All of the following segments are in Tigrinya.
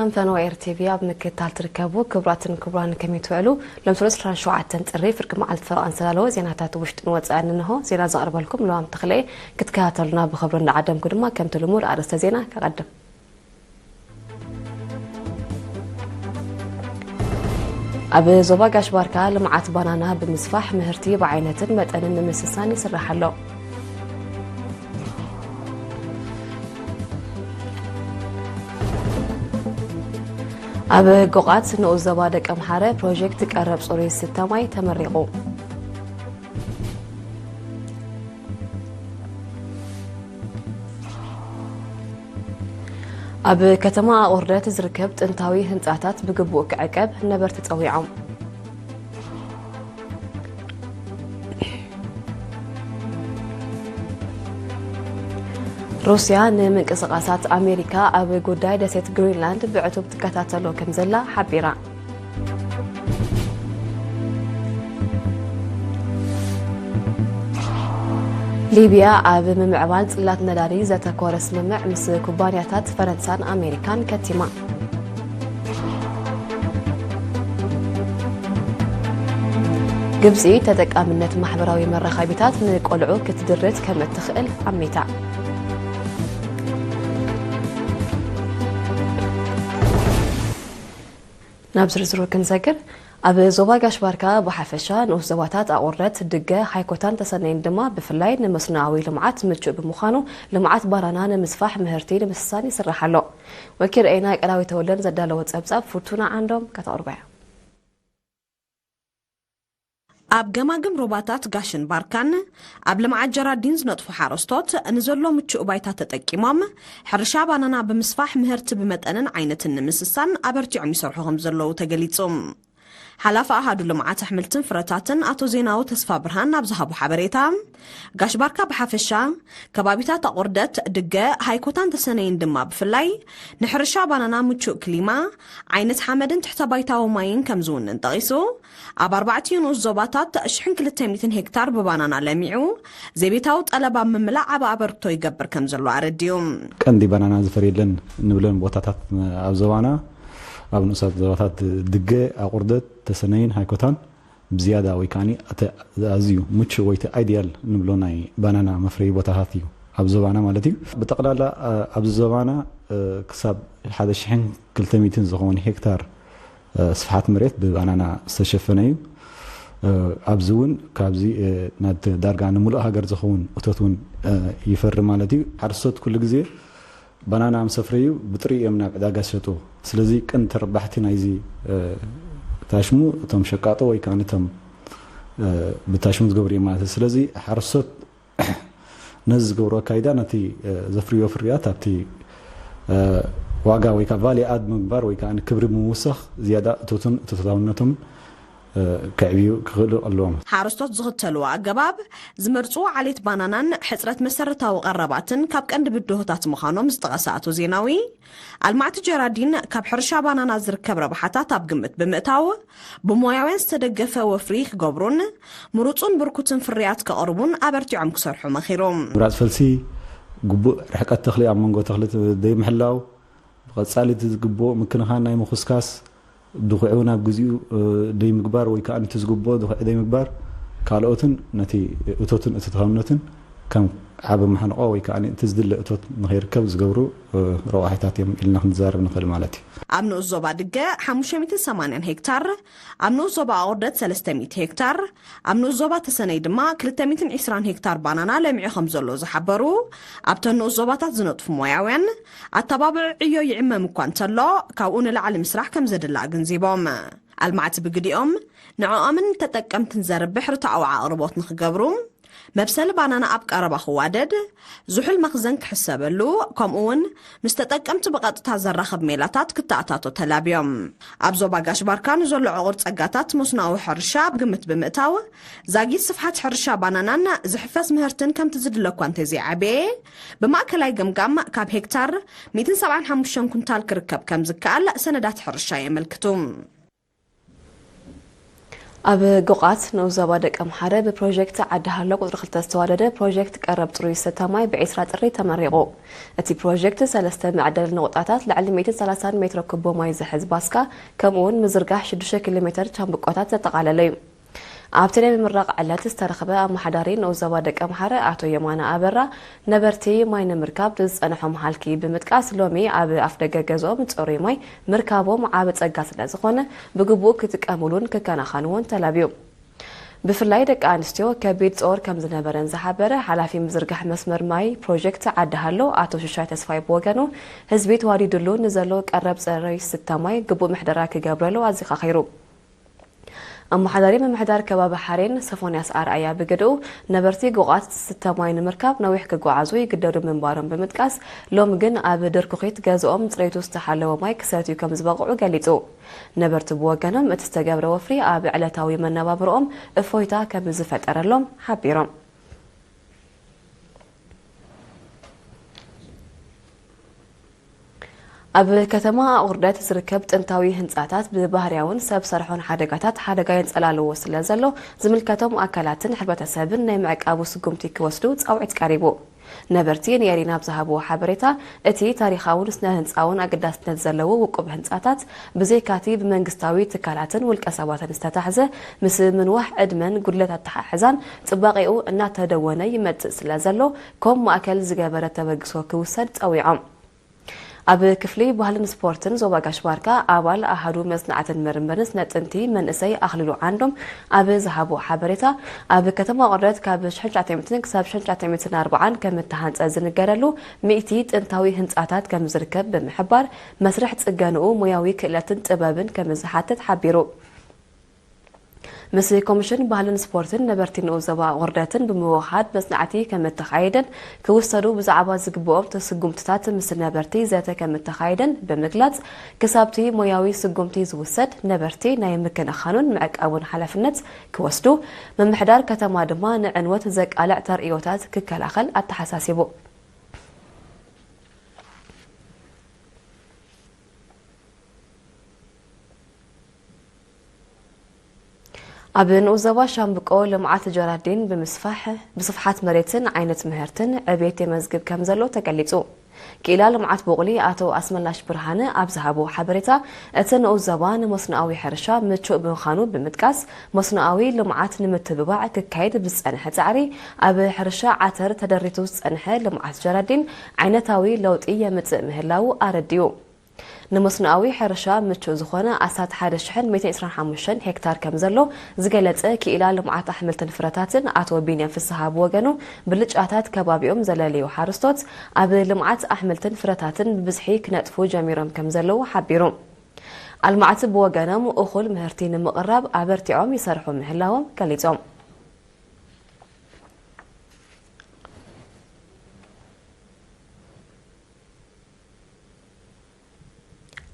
ፈነወ ኤር ቲቪ ኣብ ምክትታል ትርከቡ ክቡራትን ክቡራን ከመይ ትውዕሉ? ሎም ሰሉስ ዕስራን ሸውዓተን ጥሪ ፍርቂ መዓልቲ ፈረቓን ዝተዳለወ ዜናታት ውሽጥን ወጻእን እንሆ። ዜና ዘቕርበልኩም ለዋም ተኽለየ። ክትከታተሉና ብኽብሪ እንዳዓደምኩ ድማ ከምቲ ልሙድ ኣርእስተ ዜና ከቐድም። ኣብ ዞባ ጋሽ ባርካ ልምዓት ባናና ብምስፋሕ ምህርቲ ብዓይነትን መጠንን ንምስሳን ይስራሕ ኣሎ። ኣብ ጎቓት ንኡስ ዞባ ደቀምሓረ ፕሮጀክት ቀረብ ጽሩይ ዝስተ ማይ ተመሪቑ። ኣብ ከተማ ኣቑርደት ዝርከብ ጥንታዊ ህንጻታት ብግቡእ ክዕቀብ ነበርቲ ጸዊዖም። ሩስያ ንምንቅስቓሳት ኣሜሪካ ኣብ ጉዳይ ደሴት ግሪንላንድ ብዕቱብ ትከታተሎ ከም ዘላ ሓቢራ። ሊብያ ኣብ ምምዕባል ጽላት ነዳዲ ዘተኮረ ስምምዕ ምስ ኩባንያታት ፈረንሳን ኣሜሪካን ከቲማ። ግብጺ ተጠቃምነት ማሕበራዊ መራኸቢታት ንቆልዑ ክትድርት ከም እትኽእል ኣሚታ። ናብ ዝርዝሩ ክንሰግር፣ ኣብ ዞባ ጋሽ ባርካ ብሓፈሻ ንኡስ ዞባታት ኣቑርደት፣ ድገ፣ ሃይኮታን ተሰነይን ድማ ብፍላይ ንመስኖኣዊ ልምዓት ምቹእ ብምዃኑ ልምዓት ባናና ንምስፋሕ ምህርቲ ንምስሳን ይስራሕ ኣሎ። ወኪል ርአይና ቀዳዊ ተወልደን ዘዳለዎ ጸብጻብ ፍርቱና ዓንዶም ከተቕርቦ እያ። ኣብ ገማግም ሩባታት ጋሽን ባርካን ኣብ ልምዓት ጀራዲን ዝነጥፉ ሓረስቶት ንዘሎ ምቹእ ባይታ ተጠቂሞም ሕርሻ ባናና ብምስፋሕ ምህርቲ ብመጠንን ዓይነትን ንምስሳን ኣበርቲዖም ይሰርሑ ከም ዘለዉ ተገሊጹ። ሓላፊ ኣሃዱ ልምዓት ኣሕምልትን ፍረታትን ኣቶ ዜናዊ ተስፋ ብርሃን ኣብ ዝሃቦ ሓበሬታ፣ ጋሽ ባርካ ብሓፈሻ፣ ከባቢታት ኣቑርደት፣ ድገ፣ ሃይኮታን ተሰነይን ድማ ብፍላይ ንሕርሻ ባናና ምቹእ ክሊማ፣ ዓይነት ሓመድን ትሕተ ባይታዊ ማይን ከም ዝውንን ጠቒሱ፣ ኣብ ኣርባዕቲኡ ንኡስ ዞባታት ሽሕን ክልተ ሚእትን ሄክታር ብባናና ለሚዑ፣ ዘቤታዊ ጠለብ ኣብ ምምላእ ዓቢ ኣበርክቶ ይገብር ከም ዘሎ ኣረዲኡ። ቀንዲ ባናና ዝፈርየለን እንብለን ቦታታት ኣብ ዞባና፣ ኣብ ንኡሳት ዞባታት ድገ፣ ኣቑርደት፣ ተሰነይን ሃይኮታን ብዝያዳ ወይ ከዓኒ እቲ ኣዝዩ ምቹእ ወይ እቲ ኣይድያል እንብሎ ናይ ባናና መፍረዪ ቦታታት እዩ፣ ኣብ ዞባና ማለት እዩ። ብጠቕላላ፣ እ፣ ኣብዚ ዞባና፣ እ፣ ክሳብ ሓደ ሽሕን ክልተ ሚእትን ዝኸውን ሄክታር፣ እ፣ ስፍሓት መሬት ብባናና ዝተሸፈነ እዩ። እ፣ ኣብዚ እውን ካብዚ፣ እ፣ ናብቲ ዳርጋ ንምሉእ ሃገር ዝኸውን እቶት እውን፣ እ፣ ይፈሪ ማለት እዩ። ሓረስቶት ኩሉ ግዜ ባናና ምስ ኣፍረዩ ብጥሪኡ እዮም ናብ ዕዳጋ ዝሸጡ። ስለዚ ቀንዲ ተረባሕቲ ናይዚ፣ እ፣ ታሽሙ እቶም ሸቃጦ ወይ ከኣ እቶም፣ እ፣ ብታሽሙ ዝገብሩ እዮም ማለት እዩ። ስለዚ ሓረስቶት ነዚ ዝገብሮ ኣካይዳ ነቲ፣ እ፣ ዘፍርዮ ፍርያት ኣብቲ፣ እ፣ ዋጋ ወይ ከኣ ቫልዩ ኣድ ምግባር ወይ ከኣ ክብሪ ምውሳኽ ዝያዳ እቶትን እቶታውነቶም እ፣ ከዕብዩ ክኽእሉ ኣለዎም። ሓረስቶት ዝኽተልዎ ኣገባብ ዝመርጽዎ ዓሌት ባናናን ሕጽረት መሰረታዊ ቀረባትን ካብ ቀንዲ ብድሆታት ምዃኖም ዝጠቐሰ ኣቶ ዜናዊ፣ ኣልማዕቲ ጀራዲን ካብ ሕርሻ ባናና ዝርከብ ረብሓታት ኣብ ግምት ብምእታው፣ ብሞያውያን ዝተደገፈ ወፍሪ ክገብሩን ምሩጹን ብርኩትን ፍርያት ከቕርቡን ኣበርቲዖም ክሰርሑ መኺሩ። ምብራጽ ፈልሲ፣ ግቡእ ርሕቀት ተኽሊ ኣብ መንጎ ተኽሊ ዘይምሕላው፣ ብቐጻሊ እቲ ዝግብኦ ምክንኻን ናይ ምኹስካስ፣ ድኹዒ እውን ኣብ ግዜኡ፣ እ፣ ደይምግባር ወይ ከኣ ነቲ ዝግብኦ ድኹዒ ደይምግባር፣ ካልኦትን ነቲ እቶትን እቶታውነትን ከም ዓቢ ማሕንቆ ወይ ከኣ እቲ ዝድለ እቶት ንኸይርከብ ዝገብሩ፣ እ፣ ረቋሒታት እዮም ኢልና ክንዛረብ ንኽእል ማለት እዩ። ኣብ ንኡስ ዞባ ድገ ሓሙሽተ ሚእትን ሰማንያን ሄክታር፣ ኣብ ንኡስ ዞባ ኣቑርደት ሰለስተ ሚእቲ ሄክታር፣ ኣብ ንኡስ ዞባ ተሰነይ ድማ ክልተ ሚእትን ዕስራን ሄክታር ባናና ለሚዑ ከም ዘሎ ዝሓበሩ ኣብተን ንኡስ ዞባታት ዝነጥፉ ሞያውያን፣ ኣተባብዒ ዕዮ ይዕመም እኳ እንተሎ፣ ካብኡ ንላዕሊ ምስራሕ ከም ዘድሊ ኣገንዚቦም። ኣልማዕቲ ብግዲኦም፣ ንዕኦምን ተጠቀምትን ዘርብሕ ርትዓዊ ኣቕርቦት ንኽገብሩ፣ መብሰሊ ባናና ኣብ ቀረባ ክዋደድ፣ ዝሑል መኽዘን ክሕሰበሉ፣ ከምኡ እውን ምስ ተጠቀምቲ ብቐጥታ ዘራኽብ ሜላታት ክተኣታቶ ተላብዮም። ኣብ ዞባ ጋሽ ባርካ ንዘሎ ዕቑር ጸጋታት መስኖኣዊ ሕርሻ ኣብ ግምት ብምእታው፣ ዛጊት ስፍሓት ሕርሻ ባናናን ዝሕፈስ ምህርትን ከምቲ ዝድለ እኳ እንተዘይዓበየ፣ ብማእከላይ ገምጋም ካብ ሄክታር ሚእትን ሰብዓን ሓሙሽተን ኩንታል ክርከብ ከም ዝከኣል ሰነዳት ሕርሻ የመልክቱ። ኣብ ጎቓት ንኡስ ዞባ ደቀምሓረ ብፕሮጀክት ዓዲ ሃሎ ቁጽሪ ክልተ ዝተዋደደ ፕሮጀክት ቀረብ ጽሩይ ዝስተ ማይ ብዒስራ ጥሪ ተመሪቑ። እቲ ፕሮጀክት ሰለስተ መዕደሊ ነቑጣታት ልዕሊ ሚእትን ሰላሳን ሜትሮ ኩቦ ማይ ዝሕዝ ባስካ፣ ከምኡውን ምዝርጋሕ ሽዱሽተ ኪሎ ሜተር ቻምብቆታት ዘጠቓለለ እዩ። ኣብቲ ናይ ምምራቕ ዕለት ዝተረኽበ ኣመሓዳሪ ንኡስ ዞባ ደቀምሓረ ኣቶ የማነ ኣበራ፣ ነበርቲ ማይ ንምርካብ ዝጸንሖም ሃልኪ ብምጥቃስ፣ ሎሚ ኣብ ኣፍደገ ገዝኦም ጽሩይ ማይ ምርካቦም ዓቢ ጸጋ ስለ ዝኾነ፣ ብግቡእ ክጥቀሙሉን ክከናኸንዎን ተላብዩ። ብፍላይ ደቂ ኣንስትዮ ከቢድ ጾር ከም ዝነበረን ዝሓበረ ሓላፊ ምዝርጋሕ መስመር ማይ ፕሮጀክት ዓዲ ሃሎ ኣቶ ሽሻይ ተስፋይ ብወገኑ፣ ህዝቢ ተዋዲድሉ ንዘሎ ቀረብ ጽሩይ ዝስተ ማይ ግቡእ ምሕደራ ክገብረሉ ኣዘኻኺሩ። ኣመሓዳሪ ምምሕዳር ከባቢ ሓሬን ሶፎንያስ ኣርኣያ ብግድኡ፣ ነበርቲ ጎቓት ዝስተ ማይ ንምርካብ ነዊሕ ክጓዓዙ ይግደዱ ምንባሮም ብምጥቃስ፣ ሎሚ ግን ኣብ ድርኩኺት ገዝኦም ጽሬቱ ዝተሓለወ ማይ ክሰትዩ ከም ዝበቕዑ ገሊጹ። ነበርቲ ብወገኖም፣ እቲ ዝተገብረ ወፍሪ ኣብ ዕለታዊ መነባብሮኦም እፎይታ ከም ዝፈጠረሎም ሓቢሮም። ኣብ ከተማ ኣቑርደት ዝርከብ ጥንታዊ ህንጻታት ብባህርያውን ሰብ ሰርሖን ሓደጋታት ሓደጋ የንጸላልዎ ስለ ዘሎ፣ ዝምልከቶም ኣካላትን ሕብረተሰብን ናይ ምዕቃቡ ስጉምቲ ክወስዱ ጻውዒት ቀሪቡ። ነበርቲ ንኤሪና ኣብ ዝሃብዎ ሓበሬታ፣ እቲ ታሪኻውን ስነ ህንጻውን ኣገዳስነት ዘለዎ ውቁብ ህንጻታት፣ ብዘይካቲ ብመንግስታዊ ትካላትን ውልቀ ሰባትን ዝተታሕዘ፣ ምስ ምንዋሕ ዕድመን ጉድለት ኣተሓሕዛን ጽባቄኡ እናተደወነ ይመጽእ ስለ ዘሎ፣ ከም ማእከል ዝገበረ ተበግሶ ክውሰድ ጸዊዖም። ኣብ ክፍሊ ባህልን ስፖርትን ዞባ ጋሽ ባርካ ኣባል ኣሃዱ መጽናዕትን ምርምርን ስነ ጥንቲ መንእሰይ ኣኽሊሉ ዓንዶም ኣብ ዝሃቦ ሓበሬታ፣ ኣብ ከተማ ቁርደት ካብ ሸሕን ትሽዓተ ሚእትን ክሳብ ሸሕን ትሽዓተ ሚእትን ኣርባዓን ከም እተሃንጸ ዝንገረሉ ሚእቲ ጥንታዊ ህንጻታት ከም ዝርከብ ብምሕባር፣ መስርሕ ጽገንኡ ሞያዊ ክእለትን ጥበብን ከም ዝሓትት ሓቢሩ። ምስ ኮሚሽን ባህልን ስፖርትን ነበርቲ ንኡስ ዞባ ቁርደትን ብምውሃድ መጽናዕቲ ከም እተኻየደን፣ ክውሰዱ ብዛዕባ ዝግብኦም ስጉምትታት ምስ ነበርቲ ዘተ ከም እተኻየደን ብምግላጽ፣ ክሳብቲ ሞያዊ ስጉምቲ ዝውሰድ፣ ነበርቲ ናይ ምክንኻኑን ምዕቃቡን ሓላፍነት ክወስዱ፣ ምምሕዳር ከተማ ድማ ንዕንወት ዘቃልዕ ተርእዮታት ክከላኸል ኣተሓሳሲቡ። ኣብ ንኡስ ዞባ ሻምብቆ ልምዓት ጀራዲን ብምስፋሕ፣ ብስፍሓት መሬትን ዓይነት ምህርትን ዕቤት የመዝግብ ከም ዘሎ ተገሊጹ። ክኢላ ልምዓት ቡቕሊ ኣቶ ኣስመላሽ ብርሃነ ኣብ ዝሃቦ ሓበሬታ፣ እቲ ንኡስ ዞባ ንመስኖኣዊ ሕርሻ ምቹእ ብምዃኑ ብምጥቃስ፣ መስኖኣዊ ልምዓት ንምትብባዕ ክካየድ ብዝጸንሐ ጻዕሪ፣ ኣብ ሕርሻ ዓተር ተደሪቱ ዝጸንሐ ልምዓት ጀራዲን ዓይነታዊ ለውጢ የምጽእ ምህላዉ ኣረዲኡ። ንመስኖኣዊ ሕርሻ ምቹእ ዝኾነ ኣስታት ሓደ ሽሕን ሚእትን ዕስራን ሓሙሽተን ሄክታር ከም ዘሎ ዝገለጸ ክኢላ ልምዓት ኣሕምልትን ፍረታትን ኣቶ ቢንያም ፍስሃ ብወገኑ፣ ብልጫታት ከባቢኦም ዘለለዩ ሓረስቶት ኣብ ልምዓት ኣሕምልትን ፍረታትን ብብዝሒ ክነጥፉ ጀሚሮም ከም ዘለዉ ሓቢሩ። ኣልማዕቲ ብወገኖም፣ እኹል ምህርቲ ንምቕራብ ኣበርቲዖም ይሰርሑ ምህላዎም ገሊጾም።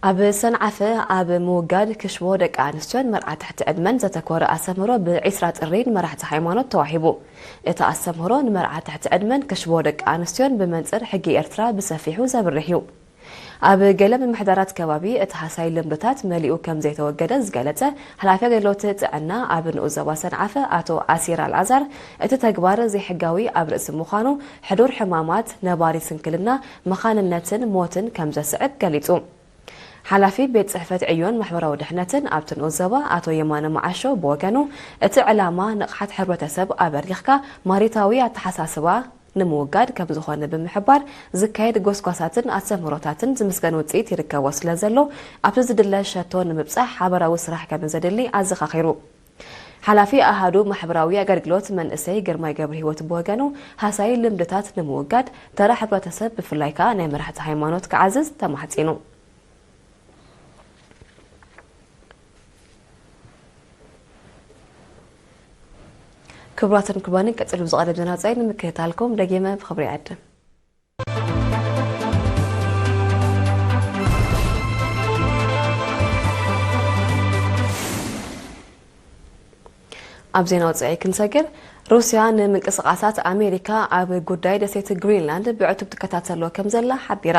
ኣብ ሰንዓፈ ኣብ ምውጋድ ክሽቦ ደቂ ኣንስትዮን መርዓ ትሕቲ ዕድመን ዘተኮረ ኣስተምህሮ ብዒስራ ጥሪ ንመራሕቲ ሃይማኖት ተዋሂቡ። እቲ ኣስተምህሮ ንመርዓ ትሕቲ ዕድመን ክሽቦ ደቂ ኣንስትዮን ብመንጽር ሕጊ ኤርትራ ብሰፊሑ ዘብርህ እዩ። ኣብ ገለ ምምሕዳራት ከባቢ እቲ ሃሳይ ልምድታት መሊኡ ከም ዘይተወገደ ዝገለጸ ሓላፊ ኣገልግሎት ጥዕና ኣብ ንኡስ ዞባ ሰንዓፈ ኣቶ ኣሲር ኣልኣዛር፣ እቲ ተግባር ዘይሕጋዊ ኣብ ርእሲ ምዃኑ፣ ሕዱር ሕማማት፣ ነባሪ ስንክልና፣ መኻንነትን ሞትን ከም ዘስዕብ ገሊጹ። ሓላፊ ቤት ጽሕፈት ዕዮን ማሕበራዊ ድሕነትን ኣብቲ ንኡስ ዞባ ኣቶ የማነ መዓሾ ብወገኑ፣ እቲ ዕላማ ንቕሓት ሕብረተሰብ ኣበሪኽካ ማሪታዊ ኣተሓሳስባ ንምውጋድ ከም ዝኾነ ብምሕባር፣ ዝካየድ ጎስጓሳትን ኣስተምህሮታትን ዝምስገን ውጽኢት ይርከቦ ስለ ዘሎ፣ ኣብቲ ዝድለ ሸቶ ንምብጻሕ ሓባራዊ ስራሕ ከም ዘድሊ ኣዘኻኺሩ። ሓላፊ ኣሃዱ ማሕበራዊ ኣገልግሎት መንእሰይ ግርማይ ገብረሂወት ብወገኑ፣ ሃሳይ ልምድታት ንምውጋድ ተራ ሕብረተሰብ ብፍላይ ከኣ ናይ መራሕቲ ሃይማኖት ክዓዝዝ ተማሕጺኑ። ክቡራትን ክቡራንን፣ ቀጺሉ ብዝቐርብ ዜና ወጻኢ ንምክትታልኩም ደጊመ ብኽብሪ ይዕድም። ኣብ ዜና ወጻኢ ክንሰግር፣ ሩስያ ንምንቅስቓሳት ኣሜሪካ ኣብ ጉዳይ ደሴት ግሪንላንድ ብዕቱብ ትከታተሎ ከም ዘላ ሓቢራ።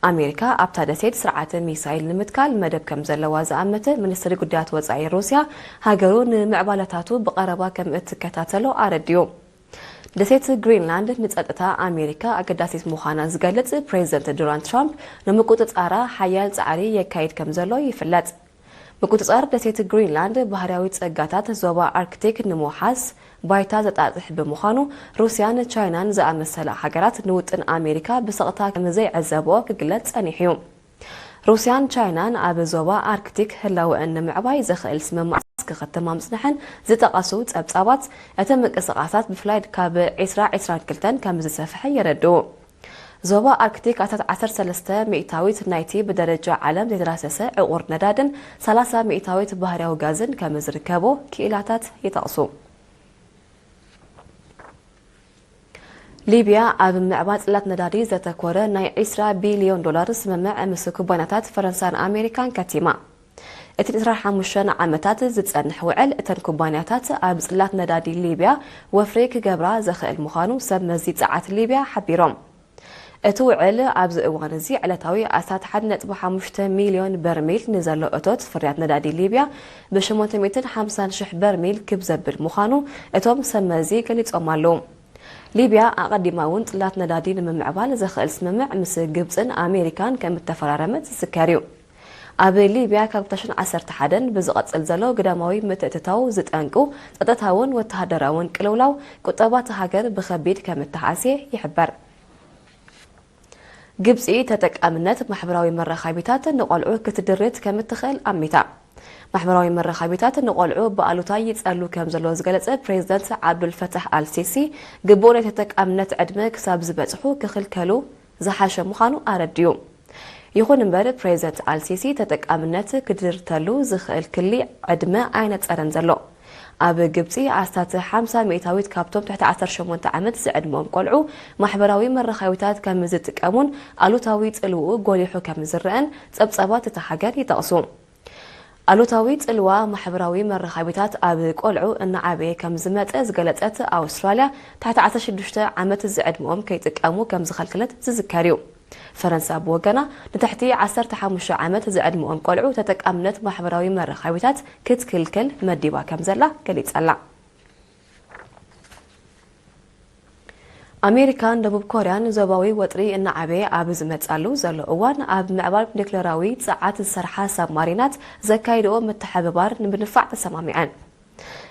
ኣሜሪካ ኣብታ ደሴት ስርዓተ ሚሳይል ንምትካል መደብ ከም ዘለዋ ዝኣመተ ሚኒስትሪ ጉዳያት ወጻኢ ሩስያ፣ ሃገሩ ንምዕባለታቱ ብቐረባ ከም እትከታተሎ ኣረዲኡ። ደሴት ግሪንላንድ ንጸጥታ ኣሜሪካ ኣገዳሲት ምዃና ዝገልጽ ፕሬዚደንት ዶናልድ ትራምፕ፣ ንምቁጽጻራ ሓያል ጻዕሪ የካይድ ከም ዘሎ ይፍለጥ። ምቁጽጻር ደሴት ግሪንላንድ ባህርያዊ ጸጋታት ዞባ ኣርክቲክ ንምውሓስ ባይታ ዘጣጥሕ ብምዃኑ፣ ሩስያን ቻይናን ዝኣመሰላ ሃገራት ንውጥን ኣሜሪካ ብስቕታ ከም ዘይዕዘብኦ ክግለጽ ጸኒሑ እዩ። ሩስያን ቻይናን ኣብ ዞባ ኣርክቲክ ህላወአን ንምዕባይ ዘኽእል ስምምዓት ክኸተማ ምጽንሐን ዝጠቐሱ ጸብጻባት፣ እቲ ምንቅስቓሳት ብፍላይ ካብ ዕስራ ዕስራን ክልተን ከም ዝሰፍሐ የረድኡ። ዞባ ኣርክቲክ ኣስታት ዓሰርተ ሰለስተ ሚእታዊት ናይቲ ብደረጃ ዓለም ዘይተዳህሰሰ ዕቑር ነዳድን ሰላሳ ሚእታዊት ባህርያዊ ጋዝን ከም ዝርከቦ ክኢላታት ይጠቕሱ። ሊብያ ኣብ ምዕባይ ጽላት ነዳዲ ዘተኮረ ናይ ዕስራ ቢልዮን ዶላር ስምምዕ ምስ ኩባንያታት ፈረንሳን ኣሜሪካን ከቲማ። እቲ ንዕስራን ሓሙሽተን ዓመታት ዝጸንሕ ውዕል፣ እተን ኩባንያታት ኣብ ጽላት ነዳዲ ሊብያ ወፍሪ ክገብራ ዘኽእል ምዃኑ ሰብ መዚ ጸዓት ሊብያ ሓቢሮም። እቲ ውዕል ኣብዚ እዋን እዚ ዕለታዊ ኣስታት ሓደ ነጥቢ ሓሙሽተ ሚልዮን በርሚል ንዘሎ እቶት ፍርያት ነዳዲ ሊብያ ብ ሸሞንተ ሚእትን ሓምሳን ሽሕ በርሚል ክብ ዘብል ምዃኑ እቶም ሰብ መዚ ገሊጾም ኣለዉ። ሊብያ ኣቐዲማ እውን ጽላት ነዳዲ ንምምዕባል ዘኽእል ስምምዕ ምስ ግብጽን ኣሜሪካን ከም እተፈራረመት ዝዝከር እዩ። ኣብ ሊብያ ካብ ክልተ ሽሕን ዓሰርተ ሓደን ብዝቐጽል ዘሎ ግዳማዊ ምትእትታው ዝጠንቁ ጸጥታውን ወተሃደራውን ቅልውላው፣ ቁጠባ እታ ሃገር ብኸቢድ ከም እተሃስየ ይሕበር። ግብጺ ተጠቃምነት ማሕበራዊ መራኸቢታት ንቖልዑ ክትድርት ከም እትኽእል ኣሚታ። ማሕበራዊ መራኸቢታት ንቖልዑ ብኣሉታ ይጸሉ ከም ዘሎ ዝገለጸ ፕሬዚደንት ዓብዱል ፈታሕ ኣል ሲሲ፣ ግቡእ ናይ ተጠቃምነት ዕድመ ክሳብ ዝበጽሑ ክኽልከሉ ዝሓሸ ምዃኑ ኣረዲኡ። ይኹን እምበር፣ ፕሬዚደንት ኣልሲሲ ተጠቃምነት ክድርተሉ ዝኽእል ክሊ ዕድመ ኣይነጸረን ዘሎ። ኣብ ግብጺ ኣስታት ሓምሳ ሚእታዊት ካብቶም ትሕቲ ዓሰርተ ሸሞንተ ዓመት ዝዕድመኦም ቆልዑ ማሕበራዊ መራኸቢታት ከም ዝጥቀሙን ኣሉታዊ ጽልውኡ ጎሊሑ ከም ዝረኣን ጸብጻባት እታ ሃገር ይጠቕሱ። ኣሉታዊ ጽልዋ ማሕበራዊ መራኸቢታት ኣብ ቆልዑ እናዓበየ ከም ዝመጸ ዝገለጸት ኣውስትራልያ፣ ትሕቲ ዓሰርተ ሽዱሽተ ዓመት ዝዕድመኦም ከይጥቀሙ ከም ዝኸልከለት ዝዝከር እዩ። ፈረንሳ ብወገና፣ ንትሕቲ ዓሰርተ ሓሙሽተ ዓመት ዝዕድመኦም ቆልዑ ተጠቃምነት ማሕበራዊ መራኸቢታት ክትክልክል መዲባ ከም ዘላ ገሊጻ ኣላ። ኣሜሪካን ደቡብ ኮርያን ዞባዊ ወጥሪ እናዓበየ ኣብ ዝመጻሉ ዘሎ እዋን፣ ኣብ ምዕባል ኒክለራዊ ጸዓት ዝሰርሓ ሳብማሪናት ዘካይድኦ ምትሕብባር ንምድንፋዕ ተሰማሚዐን።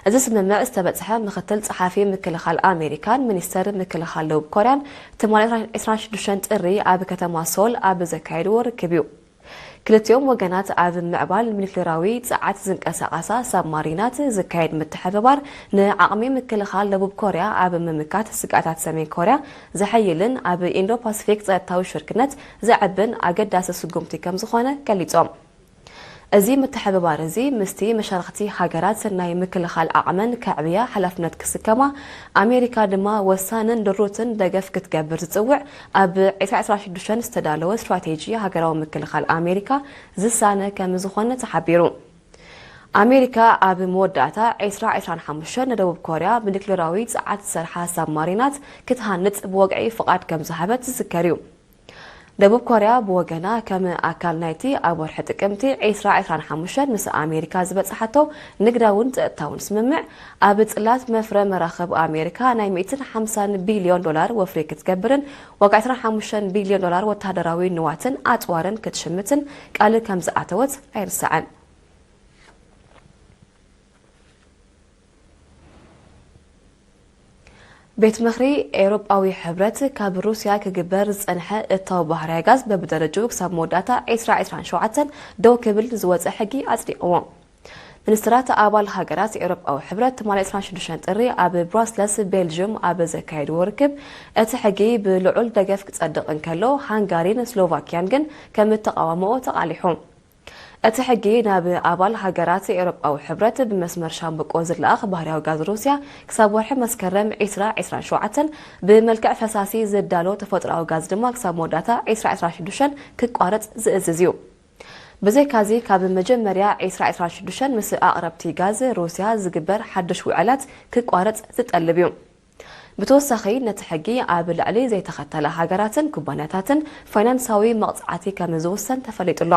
እዚ ስምምዕ ዝተበጽሐ ምክትል ጸሓፊ ምክልኻል ኣሜሪካን ሚኒስተር ምክልኻል ደቡብ ኮርያን ትማሊ ዕስራን ሽዱሽተን ጥሪ ኣብ ከተማ ሶል ኣብ ዘካየድዎ ርክብ እዩ። ክልቲኦም ወገናት ኣብ ምዕባል ኒክሌራዊ ጸዓት ዝንቀሳቐሳ ሳብማሪናት ዝካየድ ምትሕብባር፣ ንዓቕሚ ምክልኻል ደቡብ ኮርያ ኣብ ምምካት ስግኣታት ሰሜን ኮርያ ዘሐይልን ኣብ ኢንዶ ፓሲፊክ ጸጥታዊ ሽርክነት ዘዕብን ኣገዳሲ ስጉምቲ ከም ዝኾነ ገሊጾም። እዚ ምትሕብባር እዚ ምስቲ መሻርኽቲ ሃገራት ናይ ምክልኻል ዓቕመን ከዕብያ ሓላፍነት ክስከማ፣ ኣሜሪካ ድማ ወሳንን ድሩትን ደገፍ ክትገብር ዝጽውዕ ኣብ ዕስራ ዕስራ ሽዱሽተ ዝተዳለወ ስትራቴጂ ሃገራዊ ምክልኻል ኣሜሪካ ዝሳነ ከም ዝኾነ ተሓቢሩ። ኣሜሪካ ኣብ መወዳእታ ዕስራ ዕስራን ሓሙሽተን ንደቡብ ኮርያ ብኒክሌራዊ ጸዓት ዝሰርሓ ሳብማሪናት ክትሃንጽ ብወግዒ ፍቓድ ከም ዝሃበት ዝዝከር እዩ። ደቡብ ኮርያ ብወገና፣ ከም ኣካል ናይቲ ኣብ ወርሒ ጥቅምቲ ዕስራ ዕስራን ሓሙሽተን ምስ ኣሜሪካ ዝበጽሓቶ ንግዳውን ጸጥታውን ስምምዕ፣ ኣብ ጽላት መፍረ መራኽብ ኣሜሪካ ናይ ሚእትን ሓምሳን ቢልዮን ዶላር ወፍሪ ክትገብርን ዋጋ ዕስራን ሓሙሽተን ቢልዮን ዶላር ወተሃደራዊ ንዋትን ኣጽዋርን ክትሽምትን ቃል ከም ዝኣተወት ኣይርሳዕን። ቤት ምኽሪ ኤውሮጳዊ ሕብረት፣ ካብ ሩስያ ክግበር ዝጸንሐ እታው ባህርያዊ ጋዝ በብደረጅኡ ክሳብ መወዳእታ ዕስራ ዕስራን ሸውዓተን ደው ክብል ዝወጸ ሕጊ ኣጽዲቕዎ። ሚኒስትራት ኣባል ሃገራት ኤውሮጳዊ ሕብረት ትማሊ ዕስራን ሽዱሽተን ጥሪ ኣብ ብራስለስ ቤልጅየም ኣብ ዘካየድዎ ርክብ፣ እቲ ሕጊ ብልዑል ደገፍ ክጸድቕ እንከሎ፣ ሃንጋሪን ስሎቫኪያን ግን ከም እተቓወምኦ ተቓሊሑ። እቲ ሕጊ ናብ ኣባል ሃገራት ኤውሮጳዊ ሕብረት ብመስመር ሻምብቆ ዝለኣኽ ባህርያዊ ጋዝ ሩስያ ክሳብ ወርሒ መስከረም ዕስራ ዕስራን ሸውዓተን፣ ብመልክዕ ፈሳሲ ዝዳሎ ተፈጥሮኣዊ ጋዝ ድማ ክሳብ መወዳእታ ዕስራ ዕስራን ሽዱሽተን ክቋረጽ ዝእዝዝ እዩ። ብዘይካዚ፣ ካብ መጀመርያ ዕስራ ዕስራን ሽዱሽተን ምስ ኣቕረብቲ ጋዝ ሩስያ ዝግበር ሓድሽ ውዕላት ክቋረጽ ዝጠልብ እዩ። ብተወሳኺ፣ ነቲ ሕጊ ኣብ ልዕሊ ዘይተኸተላ ሃገራትን ኩባንያታትን ፋይናንሳዊ መቕጻዕቲ ከም ዝውሰን ተፈሊጡ ኣሎ።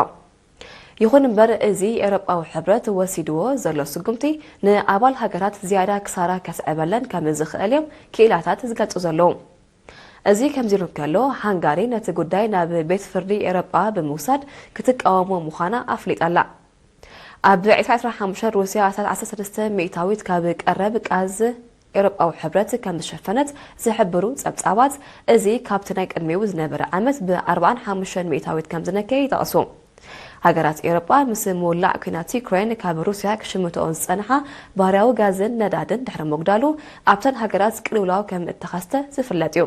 ይኹን እምበር፣ እዚ ኤውሮጳዊ ሕብረት ወሲድዎ ዘሎ ስጉምቲ ንኣባል ሃገራት ዝያዳ ክሳራ ከስዕበለን ከም ዝኽእል እዮም ክኢላታት ዝገልጹ ዘለዉ። እዚ ከምዚ ኢሉ እንከሎ፣ ሃንጋሪ ነቲ ጉዳይ ናብ ቤት ፍርዲ ኤውሮጳ ብምውሳድ ክትቃወሞ ምዃና ኣፍሊጣ ኣላ። ኣብ ዕስራ ዕስራን ሓሙሽተን፣ ሩስያ ኣስታት ዓሰርተ ሰለስተ ሚእታዊት ካብ ቀረብ ጋዝ ኤውሮጳዊ ሕብረት ከም ዝሸፈነት ዝሕብሩ ጸብጻባት፣ እዚ ካብቲ ናይ ቅድሚኡ ዝነበረ ዓመት ብ ኣርባዓን ሓሙሽተን ሚእታዊት ከም ዝነከየ ይጠቕሱ። ሃገራት ኤውሮጳ፣ ምስ ምውላዕ ኲናት ዩክሬን፣ ካብ ሩስያ ክሽምትኦ ዝጸንሓ ባህርያዊ ጋዝን ነዳድን ድሕሪ ምጉዳሉ፣ ኣብተን ሃገራት ቅልውላው ከም እተኸስተ ዝፍለጥ እዩ።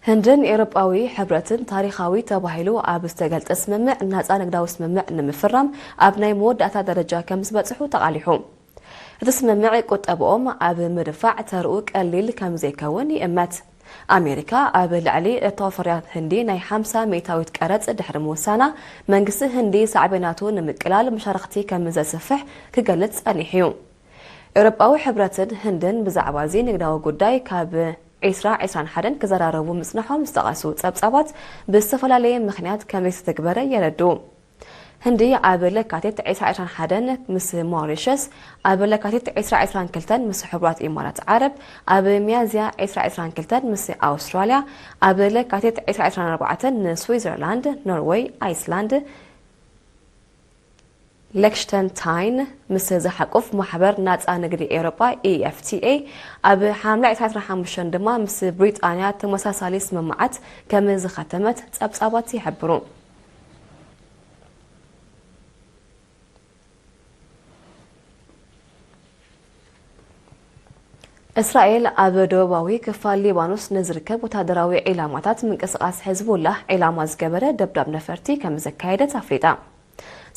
ህንድን ኤውሮጳዊ ሕብረትን ታሪኻዊ ተባሂሉ ኣብ ዝተገልጸ ስምምዕ፣ ናጻ ንግዳዊ ስምምዕ ንምፍራም ኣብ ናይ መወዳእታ ደረጃ ከም ዝበጽሑ ተቓሊሑ። እቲ ስምምዕ፣ ቁጠብኦም ኣብ ምድፋዕ ተርኡ ቀሊል ከም ዘይከውን ይእመት። ኣሜሪካ ኣብ ልዕሊ እተዋፈርያ ህንዲ ናይ ሓምሳ ሚእታዊት ቀረጽ ድሕሪ ምውሳና፣ መንግስቲ ህንዲ ሳዕቤናቱ ንምቅላል መሻርኽቲ ከም ዘስፍሕ ክገልጽ ጸኒሑ እዩ። ኤውሮጳዊ ሕብረትን ህንድን ብዛዕባ እዚ ንግዳዊ ጉዳይ ካብ ዕስራ ዕስራን ሓደን ክዘራረቡ ምጽንሖም ዝጠቐሱ ጸብጻባት፣ ብዝተፈላለየ ምኽንያት ከም ዘይተተግበረ የረድኡ። ህንዲ ኣብ ለካቲት ዕስራ ዕስራን ሓደን ምስ ሞሪሸስ፣ ኣብ ለካቲት ዕስራ ዕስራን ክልተን ምስ ሕቡራት ኢማራት ዓረብ፣ ኣብ ሚያዝያ ዕስራ ዕስራን ክልተን ምስ ኣውስትራልያ፣ ኣብ ለካቲት ዕስራ ዕስራን ኣርባዕተን ንስዊዘርላንድ፣ ኖርወይ፣ ኣይስላንድ፣ ሌክሽተንታይን ምስ ዝሓቁፍ ማሕበር ናጻ ንግዲ ኤውሮጳ፣ ኢ ኤፍ ቲ ኤ፣ ኣብ ሓምለ ዕስራ ዕስራን ሓሙሽተን ድማ ምስ ብሪጣንያ ተመሳሳሊ ስምምዓት ከም ዝኸተመት ጸብጻባት ይሕብሩ። እስራኤል ኣብ ደቡባዊ ክፋል ሊባኖስ ንዝርከብ ወታደራዊ ዒላማታት ምንቅስቓስ ሕዝቡላህ ዒላማ ዝገበረ ደብዳብ ነፈርቲ ከም ዘካየደት ኣፍሊጣ።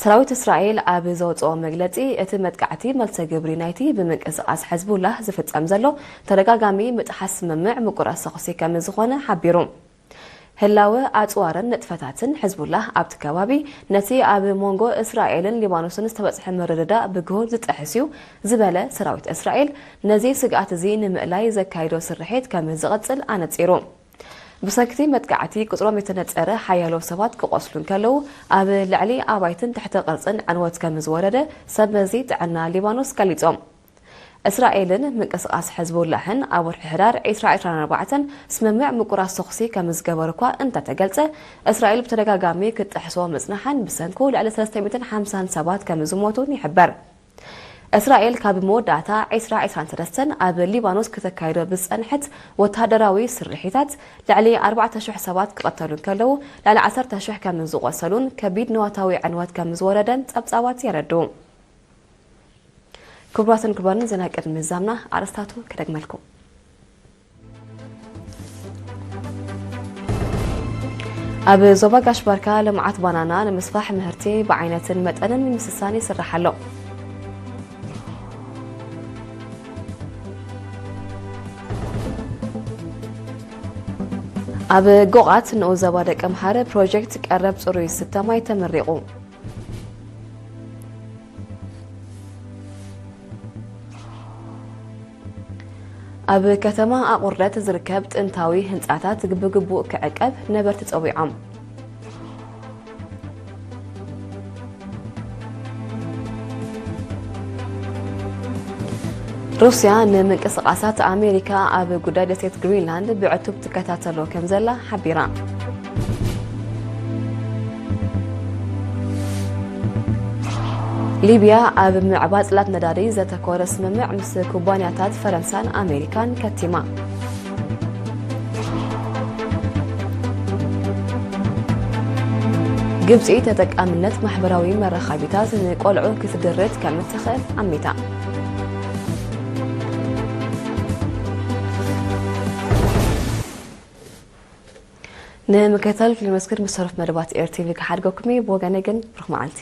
ሰራዊት እስራኤል ኣብ ዘውፅኦ መግለፂ፣ እቲ መጥቃዕቲ መልሰ ግብሪ ናይቲ ብምንቅስቓስ ሕዝቡላህ ዝፍጸም ዘሎ ተደጋጋሚ ምጥሓስ ስምምዕ ምቁራስ ተኹሲ ከም ዝኾነ ሓቢሩ። ህላወ ኣጽዋርን ንጥፈታትን ሕዝቡላህ ኣብቲ ከባቢ፣ ነቲ ኣብ መንጎ እስራኤልን ሊባኖስን ዝተበጽሐ ምርድዳእ ብግሁድ ዝጥሕስ እዩ ዝበለ ሰራዊት እስራኤል፣ ነዚ ስግኣት እዚ ንምእላይ ዘካይዶ ስርሒት ከም ዝቕጽል ኣነጺሩ። ብሰንክቲ መጥቃዕቲ ቁጽሮም የተነጸረ ሓያሎ ሰባት ክቖስሉ እንከለዉ፣ ኣብ ልዕሊ ኣባይትን ትሕተ ቅርጽን ዕንወት ከም ዝወረደ ሰብ መዚ ጥዕና ሊባኖስ ገሊጾም። እስራኤልን ምንቅስቓስ ሕዝቡላህን ኣብ ወርሒ ሕዳር ዕስራ ዕስራን ኣርባዕተን ስምምዕ ምቁራስ ተኹሲ ከም ዝገበሩ እኳ እንተተገልጸ፣ እስራኤል ብተደጋጋሚ ክትጥሕሶ ምጽናሓን ብሰንኩ ልዕሊ ሰለስተ ሚእትን ሓምሳን ሰባት ከም ዝሞቱን ይሕበር። እስራኤል ካብ መወዳእታ ዕስራ ዕስራን ሰለስተን ኣብ ሊባኖስ ክተካይዶ ብዝጸንሐት ወታደራዊ ስርሒታት፣ ልዕሊ ኣርባዕተ ሽሕ ሰባት ክቐተሉ እንከለዉ፣ ልዕሊ ዓሰርተ ሽሕ ከም ዝቖሰሉን ከቢድ ንዋታዊ ዕንወት ከም ዝወረደን ጸብጻባት የረድኡ። ክቡራትን ክቡራንን፣ ዜና ቅድሚ ምዛምና ኣርእስታቱ ክደግመልኩም። ኣብ ዞባ ጋሽ ባርካ ልምዓት ባናና ንምስፋሕ ምህርቲ ብዓይነትን መጠንን ንምስሳን ይስራሕ ኣሎ። ኣብ ጎቓት ንኡስ ዞባ ደቀምሓረ ፕሮጀክት ቀረብ ጽሩይ ዝስተ ማይ ተመሪቑ። ኣብ ከተማ ኣቑርደት ዝርከብ ጥንታዊ ህንጻታት ብግቡእ ክዕቀብ ነበርቲ ጸዊዖም። ሩስያ ንምንቅስቓሳት ኣሜሪካ ኣብ ጉዳይ ደሴት ግሪንላንድ ብዕቱብ ትከታተሎ ከም ዘላ ሓቢራ። ሊብያ ኣብ ምዕባይ ጽላት ነዳዲ ዘተኮረ ስምምዕ ምስ ኩባንያታት ፈረንሳን ኣሜሪካን ከቲማ። ግብጺ ተጠቃምነት ማሕበራዊ መራኸቢታት ንቆልዑ ክትድርት ከም እትኽእል ኣሚታ። ንምክትታል ክልል መስክር ምስ ሰሩፍ መደባት ኤር ቲቪ ክሓድገኩም እየ። ብወገነይ ግን ብሩኽ መዓልቲ።